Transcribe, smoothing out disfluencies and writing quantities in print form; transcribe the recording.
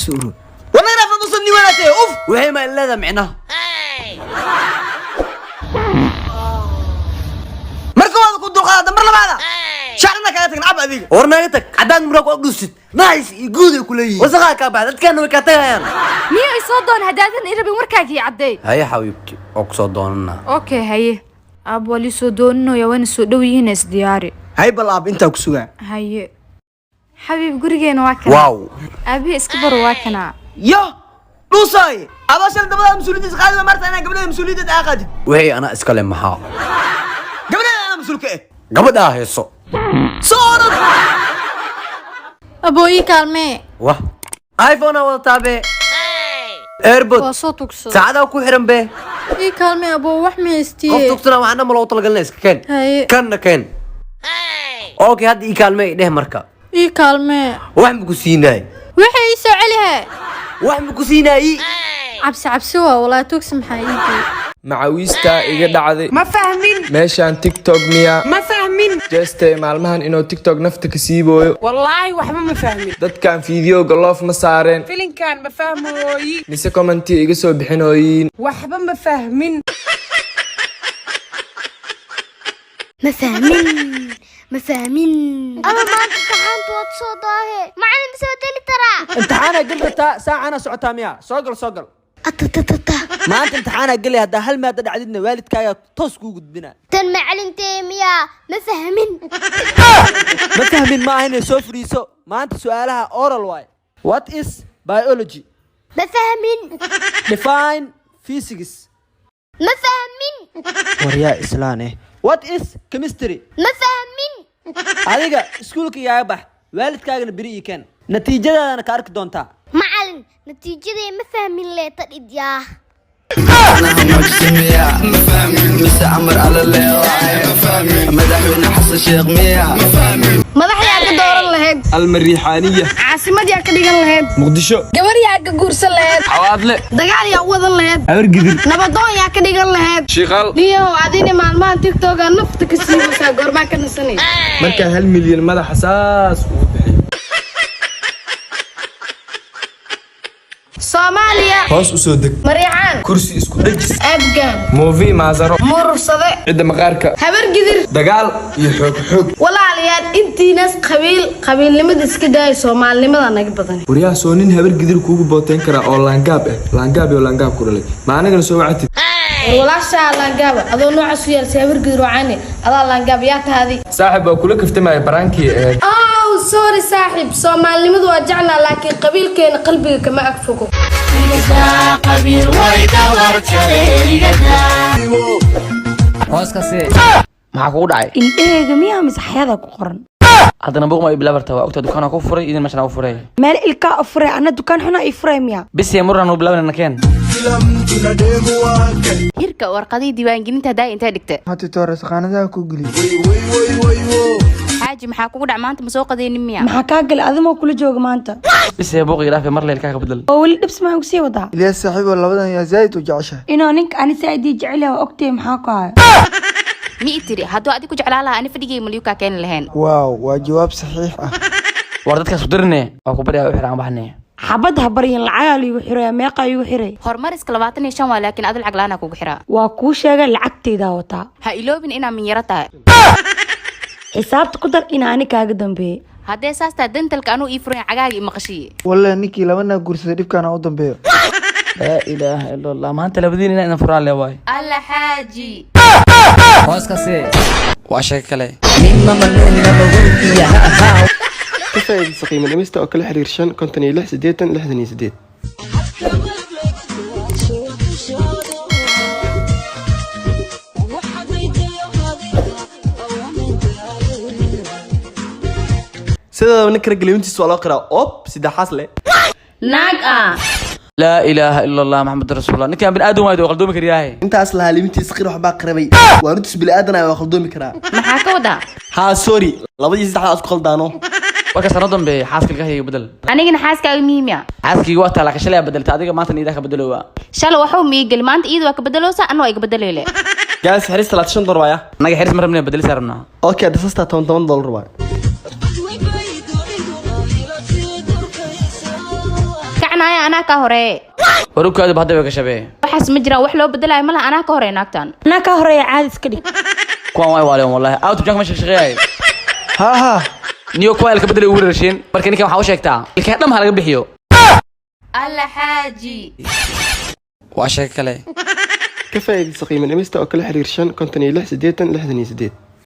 Soo uro. Wallahi rafa dusan ni wanaatay uf. Waxay ma leedahay micnaha? Marka waad ku dulqaada mar labaada. Shacna kaga tagin cab adiga. War naga tag, caddaan muraa ku agdhuusid. Nice iyo good ay ku leeyihiin. Wasaqaa kaa baxay, dadkaana way kaa tagayaan. Miyo isoo doon haddaadan i rabin, warkaagii caddeey. Haye xabiibti, oo ku soo doonanaa. Okay, haye aab, waa lii soo dooninaya, wayna soo dhow yihiin, isdiyaari. Hay bal aab, intaa ku sugaa. Haye xabiib, gurigeena waa kana. Wow. Aabihi iska baro, waa kana. Yo dhuusay, adoo shal dabada mas'uuliyadiisa qaadi marta inaan gabadha mas'uuliyadda aa qaadid. Wixii anaa iskale maxaa? Gabadha anaa mas'uul ka eh. Gabadhaa hayso. Soo orod. Abooyi, kaalmee. Wah, iPhone aa wadataa be, AirPod. Waa soo tugsada. Saacadaa ku xiran be. Ii kaalmee aboo, wax ma Qof haystiye. tugsana waxna ma loogu talagalina, iska keen. Haye. Kanna keen. Okay, hadda ii kaalmee dheh marka. Ii kaalmee. Wax ma ku siinaay? Waxay ii soo celihe. Wax ma ku siinaayi? Cabsi cabsi waa walaa, tugsi maxaa ii geey. Macawiistaa iga dhacday. Ma fahmin. Meeshaan TikTok miya? Ma fahmin. Jeeste maalmahan inuu TikTok nafta ka siibooyo. Wallaahi waxba ma fahmin. Dadkan fiidiyowga love ma saareen? Filinkan ma fahmooyi. Mise comment iga soo bixinooyiin? Waxba ma fahmin. Ma fahmin, ma fahmin. Ama maanta imtixaantu waad soo daahe, macalin ma soo deli taraa? Imtixaanaa geli rabtaa, saacana socotaa miya? Soo gal, soo gal. Atatata. Maanta imtixaanaa gelay, haddaa hal maada dhacdidna waalidkaaga toos kuu gudbina. Tan macalintee miyaa? Ma fahmin. Ma fahmin ma aha inay soo fadhiiso. Maanta su-aalaha oral waay. What is biology? Ma fahmin. Define physics. Ma fahmin. Waryaa islaan eh, what is chemistry? Ma fahmin. Adiga iskuulka igaaga bax, waalidkaagana beri ii keen, natiijadaadana ka arki doontaa. Macalin, natiijadee ma fahmin leeta dhidyaa. Mise amar alla leewaay, madaxweyne Xasan Sheekh miya? Madax yaa ka dooran lahayd? Almariixaaniya. Caasimad yaa ka dhigan lahayd? Muqdisho. Gabar yaa ka guursan lahayd? Xawaadle. Dagaal yaa u wadan lahayd? Habargidir. Nabadoon yaa ka dhigan lahayd? Shiiqaal. Niyow, adina maalmahan TikToka nafta ka siibaysaa, goormaa ka nasanay? Markaa 1 milyan madaxa saas ugu bixiyo. Soomaaliya. Hoos u soo deg. Mariicaan. Kursi isku dhejis. Abgaan. Muufi maasaro. Murursade. Cidda maqaarka. Habargidir. Dagaal iyo xoog xoog. Walaalayaal, intiinas qabiil qabiilnimada iska daaya, soomaalinimada naga badan. Waryaha, soo nin habargidir kuugu booteyn karaa oo laangaab ah, laangaab iyo laangaab ku dhalay, ma anigana soo wacatid? War walaashaa laangaaba, adoo noocaas u yeelsay habargidir wacani, adaa laangaab yaa tahadi. Saaxib, waa kula kaftamaya, baraankii ahayd. Oh sorry saaxiib, soomaalinimadu waa jeclaa, laakiin qabiilkeena qalbiga kama ag fogo. Hooskasi maxaa kugu dhacay? Indhahayga miyaa mise xayada ku qoran? Haddana buuq ma ii bilaabarta? Waa ogtaa, dukaan ku furay idin, meeshan u furay. Meel ilkaa u furay, anna dukaan xuna ii furay miya? Bisi muran u bilaabanayna, keen. Hirka, warqadihii diiwaangelinta haddaa intee dhigta? Hatitoore, qaanadaha ku geliy. Xaaji, maxaa kugu dhac? Maanta ma soo qadaynin miya? Maxaa kaa galay? Adimoo kula jooga maanta. Bisi buuq ii dhaafe, mar leelkaa ka bedel. Oo weli dhibs maa ugu sii wadaa? Ilyaas saaxiibo, labadan yaa zaa'id u jeceshahay? Inuu ninka ani saaidii jecel yahay waa ogtay, maxaa ku hayo? Mi i tiri hadduu adi ku jeclaa lahaa, ani fadhigay malyuu kaa keeni lahayn. Waaw, waa jawaab saxiix ah. War dadkaas ku dirine, waa ku baryaa, u xir aan baxne. Xabad ha baryin, lacagaa liigu xiraya. Meeqaa iigu xiray? Horumariska 25 waa, laakiin adi lacag la-aan kugu xiraa. Waa kuu sheegay, lacagtaydaa wataa. Ha iloobin inaa minyaro tahay. Xisaabta ku dar inaa ani kaaga dambeeyey. Haddee saas tahay, dentalka anuu ii furan cagaaga i maqashiye. Wallahi ninkii laba naag guursaday dhibkaana u dambeeyo. Laa ilaaha ila Allah, maanta labadiin inaa idin furaan le waay. Alla xaaji. Hooskasi waa sheeko kale. Ka faa'iidayso qiimo dhimista oo kala xiriir 556 80 68. Sideedaba ninka ragga liintiisa waa loo qiraa ob saddexaas le. Naag ah. Laa ilaaha ila Allah, Maxamed rasuulullah, ninkaan bini aadam waayo, waa qaldoomi kariyaahe. Intaas lahaa liintiisa qir, waxbaa qirabay, waa runtiis, bini aadan waa khaldoomi karaa. Maxaa ka wadaa? Haa sorry, labadii saddexdaad isku khaldaano. Warkaas noo dambeeya, xaaska ilkaha iga bedel. Anigana xaaskaaga muhiim ya? Xaaskayga waa taa, laakiin shalay aa bedelta, adiga maanta niidaa ka bedelowaa. Shalay waxuu miigeli, maanta iyada waa ka bedeloosa, anna waa iga bedeleyle. Gaas xiriis $35 waaya. Anaga xiriis ma rabnay, bedelisa rabnaa. Okay, hadda sastaa $10 $10 waaya. Kac. Wacnaaya, anaa kaa horeeye. Warukaadu hadda way ka shabee. Waxaas ma jiraan, wax loo bedelaayo malaha, anaa ka horeey naagtan. Anaa kaa horeeya, caadi iska dhig. Kuwan way waaleen wallahi. Out jank ma shaqeeyay. Ha ha. Niyo kuwa ilka bedelay ugu rasheen. Marka ninkan waxaa u sheegtaa ilkaha dham ha laga bixiyo. Alla xaaji. Waa sheeko kale. Ka faa'iidaysa qiimo dhimista oo kala xiriir 5 56 80 68.